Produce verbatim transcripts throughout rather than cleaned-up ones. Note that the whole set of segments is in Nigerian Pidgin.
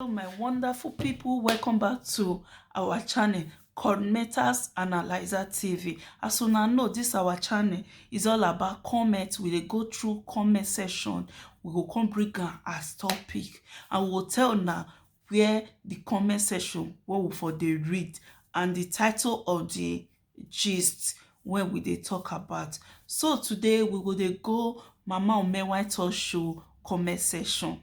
Hello, my wonderful people, welcome back to our channel, Commentators Analyzer T V. As una know, this our channel is all about comments. We dey go through comment section, we go come bring am as topic, and we go tell una where the comment section wey we for dey read and the title of the gist wey we dey talk about. So today we go dey go Mama Ome White House Show comment section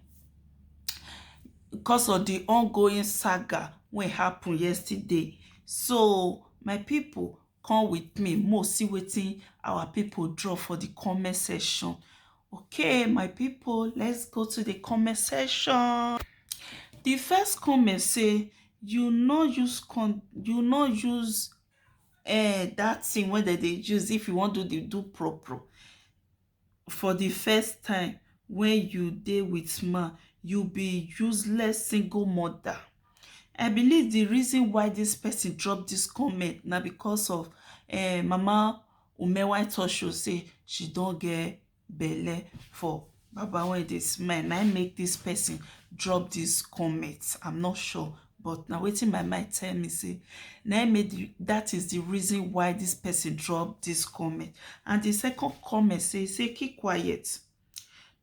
because of the ongoing saga wey happen yesterday. So my people, come with me, mo see wetin our people draw for the comment section. Okay, my people, let's go to the comment section. The first comment say, you no use con you no use eh, that thing wey dem dey use if you wan do the do proper for the first time when you dey with man, you be useless single mother. I believe the reason why this person drop this comment na because of eh, Mama Ome White House Show say she don get belle for Baba wey dey smell. Na im make this person drop this comment. I'm not sure, but na wetin my mind tell me say na im make the, that is the reason why this person drop this comment. And the second comment say, say keep quiet,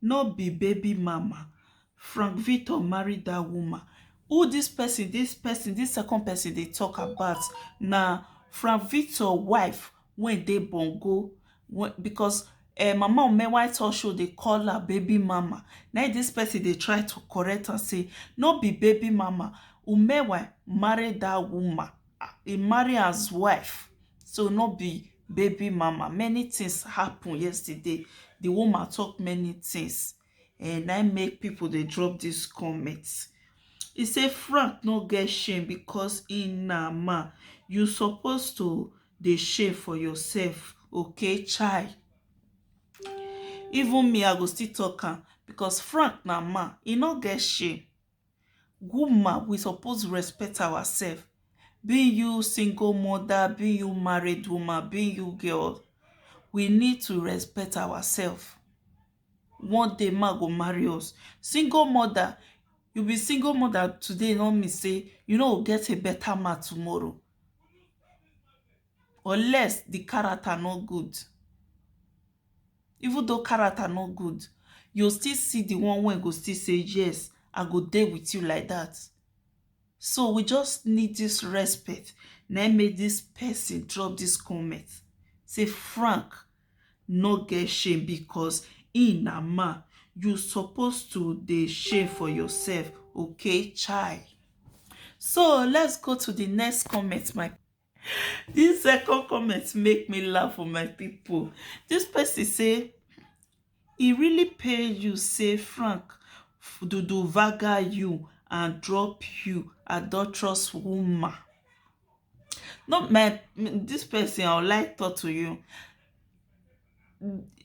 no be baby mama. Frank Victor marry that woman. Who this person, this person, this second person dey talk about na Frank Victor wife wey dey Bongo, wey, because eh, Mama Ome White House Show dey call her baby mama. Na this person dey try to correct and say no be baby mama. Ome White marry that woman. Ah, he marry as wife, so no be baby mama. Many things happen yesterday. The woman talk many things, and I make people dey drop this comment. He say Frank no get shame because he na man. You suppose to dey shame for yourself, okay, chai. Even me, I go still talk am because Frank na man, he no get shame. Woman, we suppose respect ourselves. Being you single mother, being you married woman, being you girl, we need to respect ourselves. One day man go marry us. Single mother, you be single mother today no mean say you no go get a better man tomorrow, unless the character no good. Even though character no good, you still see the one wey go still say yes, I go dey with you like that. So we just need this respect. Na im make this person drop this comment say Frank no get shame because he na man. You suppose to dey shame for yourself, okay, chai. So let's go to the next comment, my this second comment make me laugh for my people. This person say e really pain you say Frank dudu vaga you and drop you, adulterous woman. No, my this person, I would like talk to you.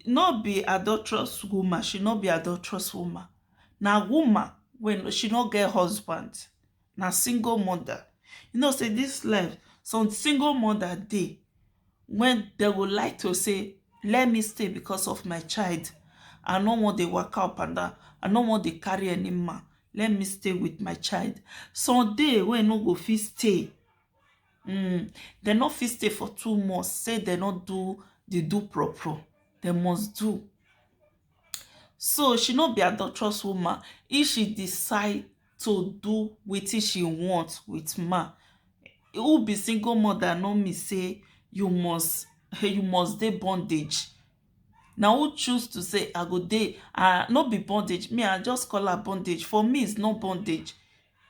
No be adulterous woman, she no be adulterous woman. Na woman when she no get husband, na single mother. You know say this life, some single mother dey when they go like to say, let me stay because of my child. I no want dey waka up and down. I no want dey carry any man. Let me stay with my child. Some dey wey no go fit stay. Mm, they no fit stay for two months. Say they no do the do proper. They must do. So she no be adulterous woman if she decide to do wetin she want with man. Who be single mother no mean say you must you must dey bondage. Na who choose to say I go dey, ah, no be bondage. Me, I just call her bondage. For me, it's not bondage.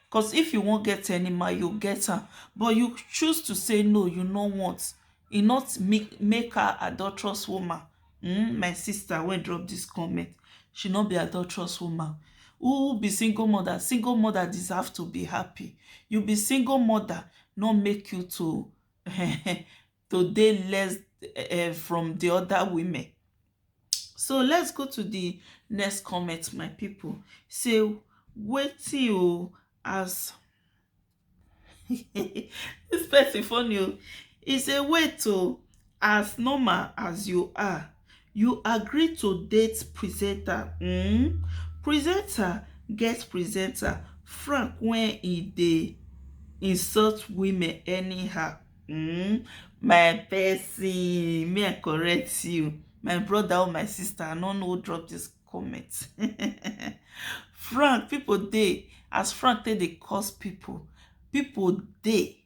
Because if you won't get any man, you get her. But you choose to say no, you no want. E not make, make her adulterous woman. Mm, my sister, when drop this comment, she not be adulterous woman. Who be single mother? Single mother deserve to be happy. You be single mother, not make you to to dey less uh, from the other women. So let's go to the next comment, my people. Say, waiting you as this person funny. Oh. He say, wait, oh, as normal as you are, you agree to date presenter. Mm? Presenter get presenter. Frank, when he dey insult women anyhow, mm, my person, may I correct you, my brother or my sister, I no know who drop this comment. Frank, people dey, as Frank take dey curse people, people dey.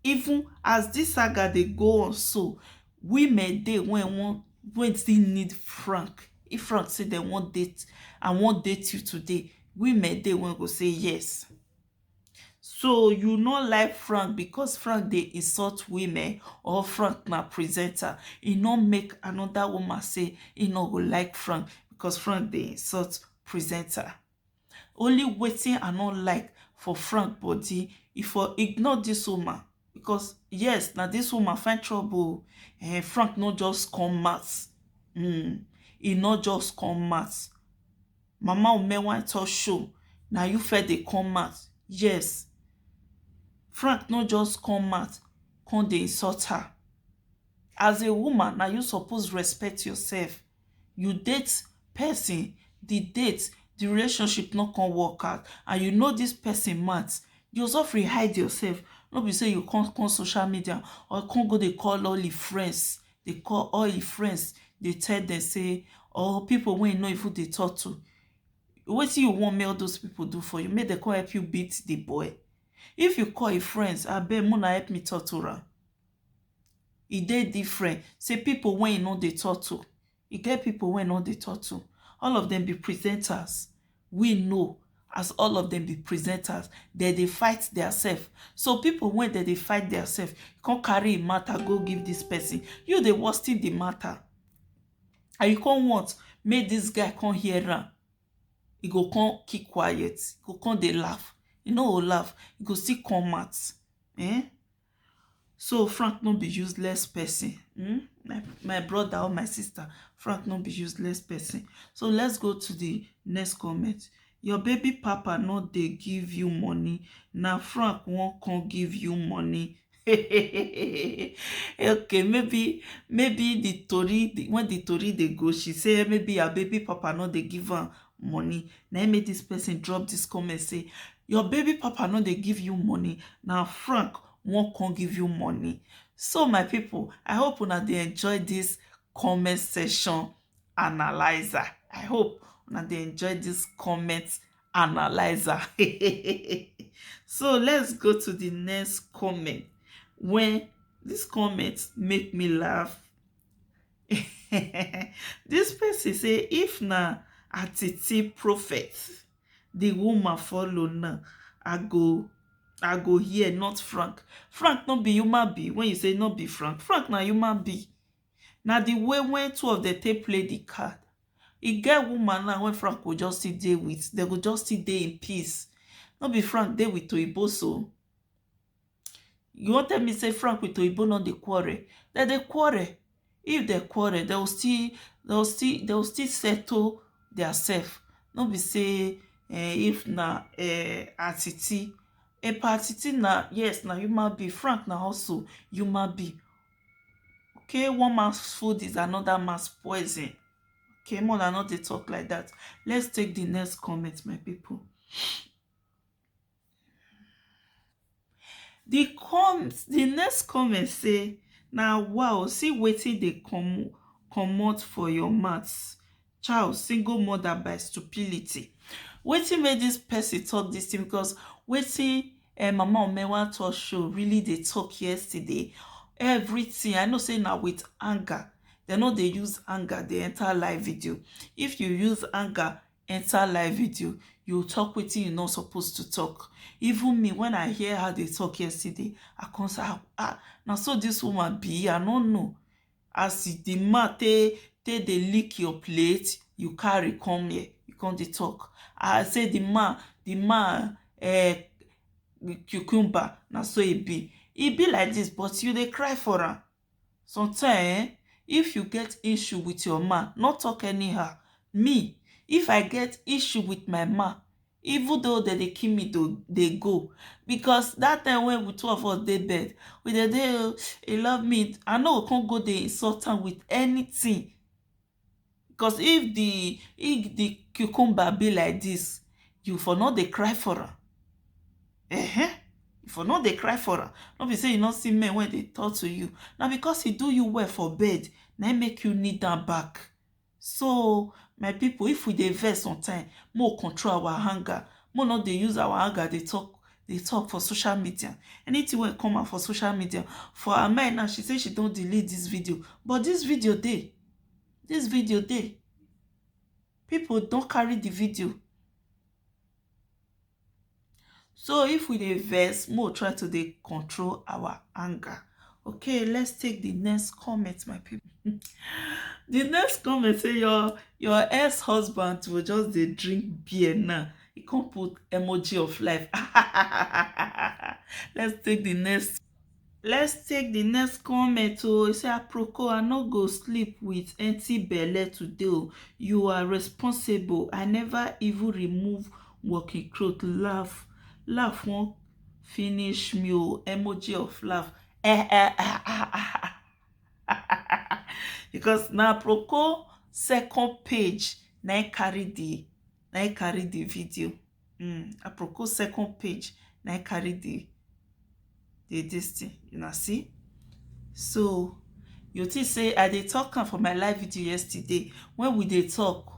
Even as this saga dey go on so, women dey when wan, when still need Frank. If Frank say dem wan date, I wan date you today, women dey when go say yes. So you no like Frank because Frank dey insult women, or Frank na presenter? E no make another woman say e no go like Frank because Frank dey insult presenter. Only wetin I no like for Frank body, e for ignore this woman, because yes, na this woman find trouble. Eh, Frank no just come out. Mm, e no just come out. Mama Omewa talk show, na you first dey come out. Yes, Frank no just come out come dey insult her. As a woman, na you suppose respect yourself. You date person, the date, the relationship no come work out, and you know this person mad, you suppose hide yourself. No be say you come, come social media or come go dey call all your friends, dey call all your friends, dey tell them say, or people wey you no even dey talk to. Wetin you want make all those people do for you? Make dem come help you beat the boy. If you call your friends, abeg, una help me talk to am. E dey different. Say people wey you no dey talk to. E get people wey you no dey talk to. All of them be presenters. We know, as all of them be presenters, dem dey fight theirself. So people wey dem dey fight theirself, come carry im matter go give this person. You dey worsen the matter. And you come want make this guy come hear am. E go come keep quiet. E go come dey laugh. E no go laugh. E go still come out. Eh? So Frank no be useless person. Hmm? My, my brother or my sister, Frank no be useless person. So let's go to the next comment. Your baby papa no dey give you money. Na Frank wan come give you money. Okay, maybe, maybe the tori, the, when the tori dey go, she say maybe her baby papa no dey give am money. Na im make this person drop this comment say, your baby papa no dey give you money. Na Frank wan come give you money. So my people, I hope una dey enjoy this comment section analyzer. I hope una dey enjoy this comment analyzer. So let's go to the next comment. When this comment make me laugh. This person say, if na Atiti prophet the woman follow now, I go, I go hear, not Frank. Frank no be human being. When you say no be Frank, Frank na human being. Na the way when two of them take play the card. E get woman now when Frank go just still dey with, they go just still dey in peace. No be Frank dey with Toyibo so. You wan tell me say Frank with Toyibo no dey quarrel? Dem dey quarrel. If dem quarrel, dem go still, dem go still, dem go still settle theirself. No be say, eh, if na, eh, Atiti. Eh, pa Atiti na, yes, na human being. Frank na also human being. Okay, one man's food is another man's poison. Okay, more than not dey talk like that. Let's take the next comment, my people. The com-, the next comment say, na wow, see wetin dey come, comot for your mouth. Child, single mother by stupidity. Wetin make this person talk this thing? Because wetin, eh, Mama Omewa talk show really dey talk yesterday. Everything, I know say na with anger. Dem no dey use anger dey enter live video. If you use anger enter live video, you talk wetin you no suppose to talk. Even me, when I hear how they talk yesterday, I come say, ah, ah, na so this woman be, I no know. As the man take, take dey lick your plate, you carry come here, you come dey talk. I say the man, the man, eh, cucumber, na so e be. E be like this, but you dey cry for am. Sometimes, eh, if you get issue with your man, no talk anyhow. Me, if I get issue with my man, even though dem dey kill me, do-, dey go. Because that time when we two of us dey bed, we dey dey, oh, he love me. I no go come go dey insult am with anything. Because if the, if the cucumber be like this, you for no dey cry for am. Eh, if you no dey cry for am, no be say you no see men wey dey talk to you. Na because he do you well for bed, na im make you need am back. So my people, if we dey vex sometime, make we control our anger. Make we no dey use our anger dey talk, dey talk for social media. Anything wey come out for social media, for her mind now, she say she don delete this video, but this video dey. This video dey. People don carry the video. So if we dey vex, make we try to dey control our anger. Okay, let's take the next comment, my people. The next comment say your your ex-husband will just dey drink beer now. He come put emoji of life. Let's take the next. Let's take the next comment. Oh, he say, "Aproko, I no go sleep with empty belle today. Oh, you are responsible. I never even remove working clothes." Laugh, laugh won't finish me. Oh, emoji of laugh. Eh, eh, ah, ah, ah, ah. Because na Aproko second page na im carry the, na im carry the video. Mm, Aproko second page na im carry the the this thing, you know, see. So you think say I dey talk am for my live video yesterday? When we dey talk,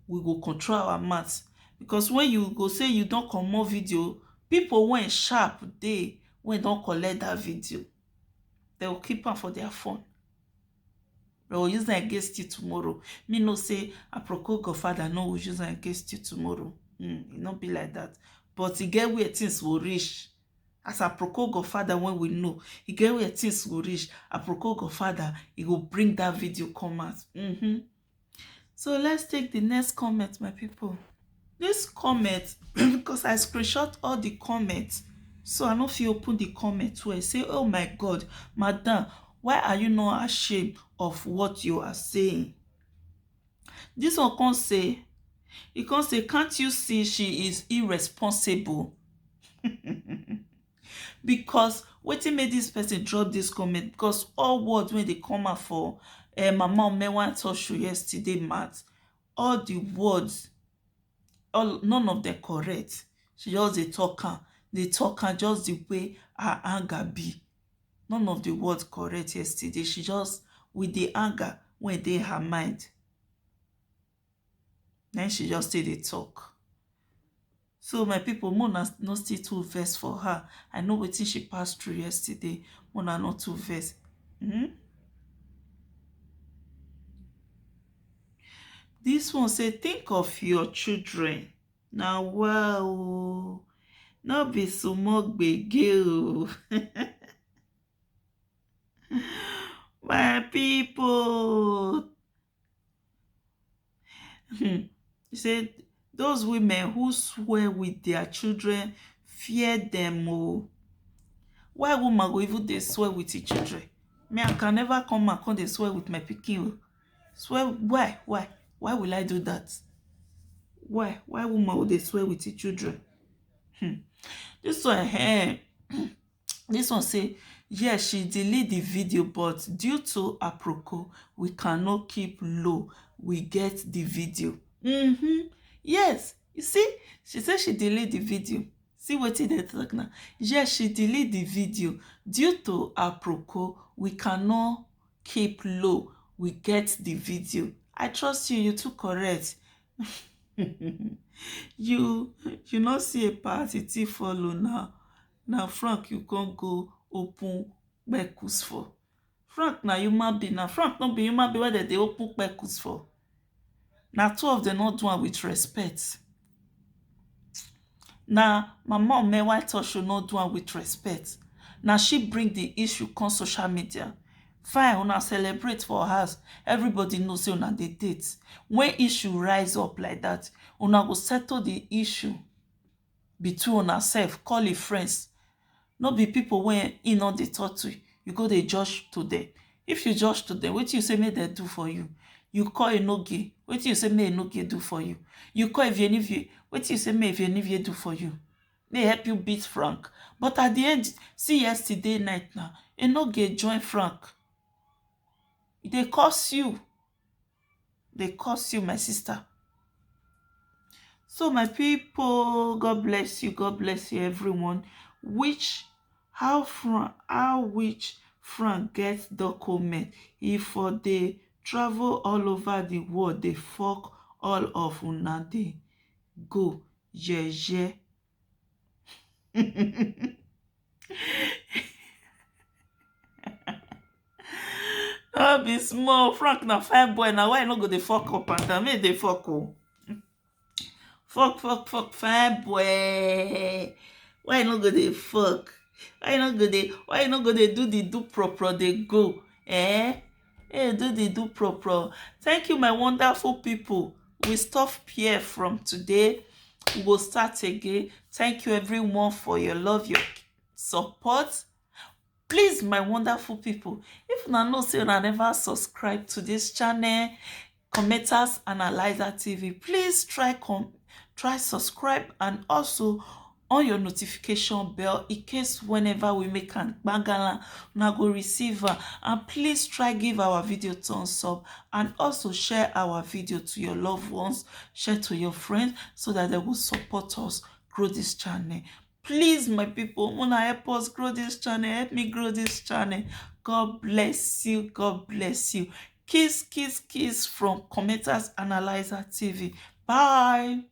we go control our mouth, because when you go say you don comot video, people wey sharp dey, wey don collect that video, they will keep am for their phone. They will use am against you tomorrow. Me know say Aproko godfather no will use am against you tomorrow. Mm, e no be like that. But e get where things will reach. As Aproko godfather, when we know, e get where things will reach. Aproko godfather, e go bring that video come out. Mm-hmm. So let's take the next comment, my people. This comment, because I screenshot all the comments, so I no fit open the comment well. Say, "Oh my God, madam, why are you not ashamed of what you are saying?" This one come say, he come say, "Can't you see she is irresponsible?" Because wetin make this person drop this comment? Because all words wey dey come out for, eh, Mama Omewa talk show yesterday, mat, all the words, all, none of them correct. She just dey talk am, dey talk am just the way her anger be. None of the words correct yesterday. She just, with the anger wey dey her mind, then she just still dey talk. So my people, make una no still too vex for her. I know wetin she pass through yesterday. Make una no too vex. Hmm? This one say, "Think of your children." Now, wow, no be small gbege o. My people, hmm, he said, "Those women who swear with their children, fear them o." Why woman go even dey swear with his children? Me, I can never come and come dey swear with my pikin o. Swear, why, why, why will I do that? Why, why woman go dey swear with his children? Hmm. This one, eh, this one say, "Yes, she delete the video, but due to Aproko, we cannot keep low. We get the video." Mm-hmm. Yes, you see, she say she delete the video. See wetin dem talk now. "Yes, she delete the video. Due to Aproko, we cannot keep low. We get the video." I trust you, you too correct. You, you no see a party, thief follow now. Now, Frank, you can't go open kpekus for. Frank na human being. Now, Frank no be human being wey dem dey open kpekus for. Na two of them no do am with respect. Na Mama Omewa Tosho no do am with respect. Na she bring the issue come social media. Fine, una celebrate for house. Everybody know say una dey date. When issue rise up like that, una go settle the issue between una sef, call im friends. No be people wey im no dey talk to, you go dey judge to them. If you judge to them, wetin you say make dem do for you? You call Enoge, wetin you say make Enoge do for you? You call Evienivie, wetin you say make Evienivie do for you? Make e help you beat Frank. But at the end, see yesterday night now, Enoge join Frank. E dey curse you. Dey curse you, my sister. So my people, God bless you, God bless you everyone. Which, how Frank, how which Frank get document? If for dey travel all over the world, dey fuck all of una dey go, yeye. No be small. Frank na fine boy. Na why I no go dey fuck up and down? Me dey fuck o. Fuck, fuck, fuck, fine boy. Why I no go dey fuck? Why I no go dey, why I no go dey do the do proper, dey go? Eh? Hey, do the do proper. Thank you, my wonderful people. We stop here from today. We go start again. Thank you, everyone, for your love, your support. Please, my wonderful people, if una know say una never subscribe to this channel, Commenters Analyzer T V, please try com try subscribe and also on your notification bell in case whenever we make a gbangala, una go receive am. And please try give our video thumbs up and also share our video to your loved ones, share to your friends so that they will support us grow this channel. Please, my people, una help us grow this channel. Help me grow this channel. God bless you. God bless you. Kiss, kiss, kiss from Commenters Analyzer T V. Bye.